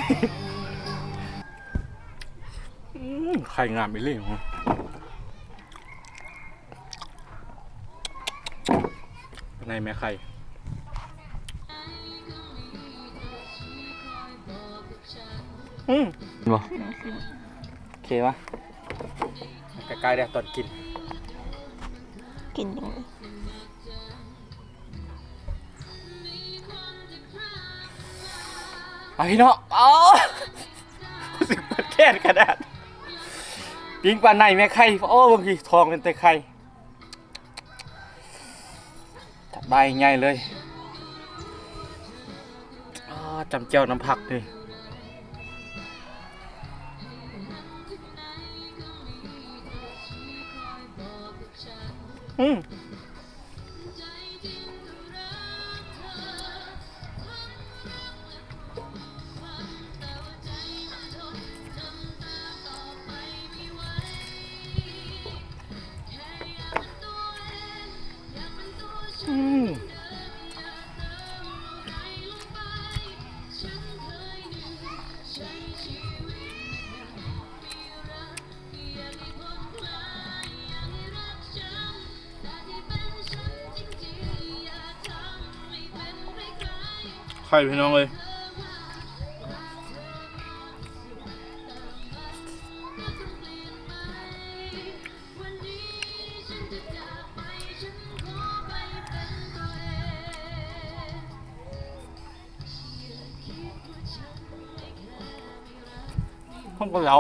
ອືມ ໄຂ່ງາມອີ່ຫຼີ. ໃນແມ່ໄຂ່ ອືມ ເຫັນບໍ່? ໂອເຄວະ ໃກ້ໆ ແລ້ວຕອນກິນ ກິນຈັ່ງໃດ? ມາພີ່ນ້ອງ ເອົາ ຮູ້ສຶກປວດແຂນຂະໜາດ ປີ້ງປາໃນແມ່ໄຂ່ ໂອ້ ເບິ່ງພີ້ ທ້ອງເປັນແຕ່ໄຂ່ ໃບໃຫຍ່ເລີຍ ອ້າ ຈ້ຳແຈ່ວນ້ຳຜັກນີ້ ອືມ. ອືມ ໄຂ່ພີ່ນ້ອງເອີຍ ຄົນກະເຫຼົາ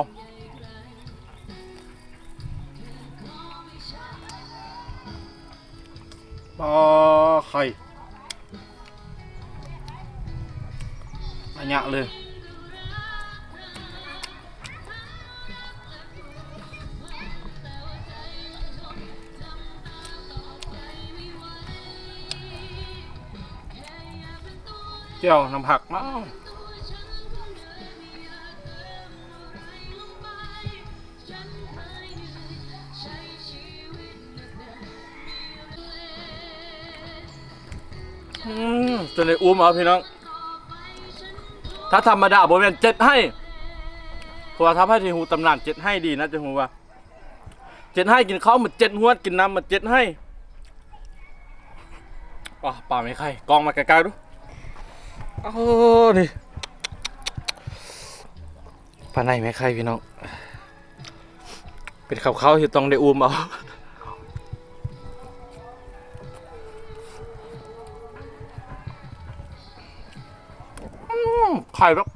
ປາໄຂ່ ອາຍະເລີຍ ແຈ່ວນ້ຳຜັກເນາະ. ອືມ ຈົນໄດ້ອູ້ມເອົາພີ່ນ້ອງ ຖ້າທຳມະດາບໍ່ແມ່ນເຈັດໄຮ່ ເພາະວ່າຖ້າໃຜທີ່ຮູ້ຕຳນານເຈັດໄຮ່ດີນະ ຈະຮູ້ວ່າ ເຈັດໄຮ່ກິນເຂົ້າໝົດເຈັດຮວດ ກິນນ້ຳໝົດເຈັດໄຮ່ ປາ ປາແມ່ໄຂ່ ກ້ອງມາໃກ້ໆດູ ໂອ້ ນີ້ ປາໃນແມ່ໄຂ່ພີ່ນ້ອງ ເປັນເຂົ້າໆ ທີ່ຕ້ອງໄດ້ອູ້ມເອົາ ອືມ ໄຂ່ແບບ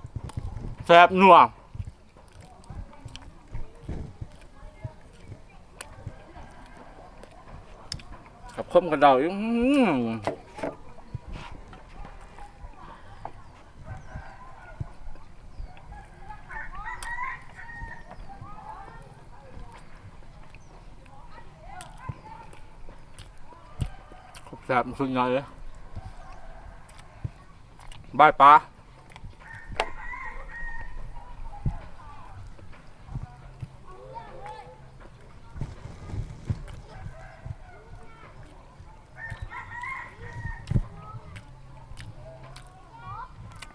ແຊບນົວ ກັບຂົມກັບເດົາອີກ ອືມ ແຊບສຸດຍອດເລີຍ ບາຍປາ.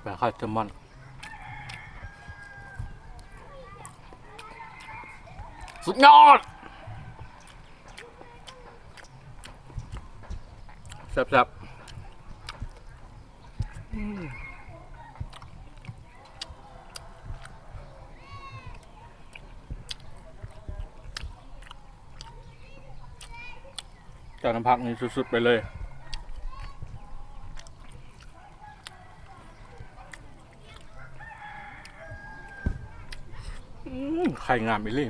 ແປງໄຂ່ແຊລມອນ ສຸດຍອດ ແຊບໆ ອືມ ແຈ່ວນ້ຳຜັກນີ້ສຸດໆ ໄປເລີຍ. ອືມ ໄຂ່ງາມອີ່ຫຼີ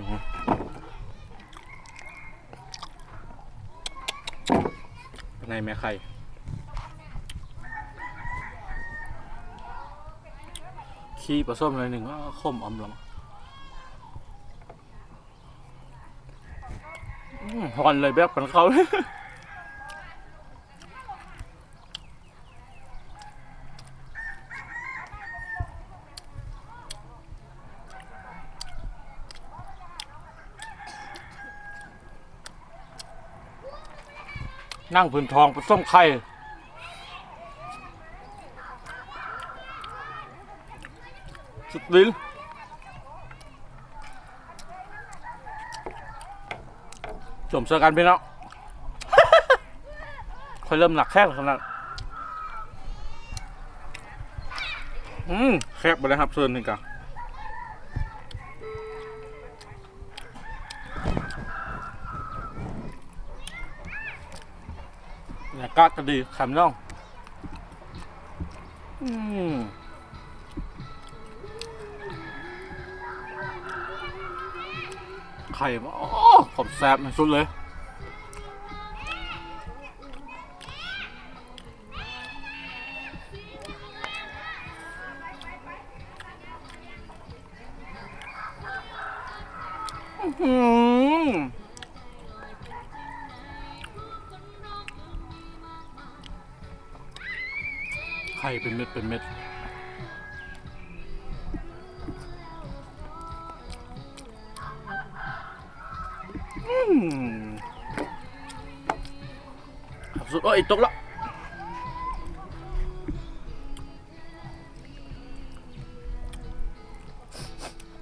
ໃນແມ່ໄຂ່ ຂີ້ປະສົມໜ້ອຍໜຶ່ງ ອ້າ ຂົມອຳລຳ. ອືມ ຮ້ອນເລີຍ ແບບກັນເຂົ້າ ໜັງພື້ນທ້ອງປະສົມໄຂ່. ດິນ ສົມໃສ່ກັນພີ່ນ້ອງ ຂ້ອຍເລີ່ມໜັກແຂ້ງຂະໜາດ ອືມ ແຊບບໍ່ໄດ້ຮັບເຊີນນີ້ກະ ບັນຍາກາດກະດີ ຄຳນ້ອງ ອືມ ໄຂ່ ໂອ້ ຄວາມແຊບໃນສຸດເລີຍ. ອື ໄຂ່ເປັນເມັດເປັນເມັດ ອື ສຸດ ໂອ້ຍ ຕົກລະ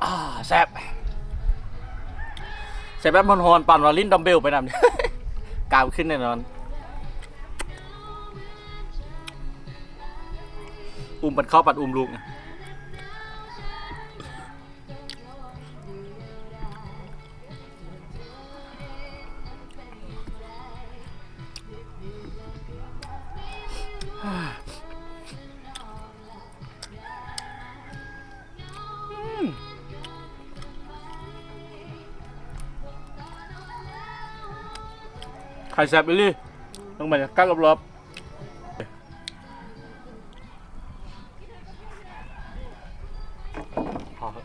ອາ ແຊບ ແຊບແບບຮ້ອນໆ ປານວ່າຫຼິ້ນດຳເບວໄປນຳ ກ້າມຂຶ້ນແນ່ນອນ ອຸ້ມປັນເຂົ້າ ປັນອຸ້ມລູກ. ໄຂ່ແຊບອີ່ຫຼີ ເບິ່ງບັນຍາກາດລອບໆ. ພໍເຖາະ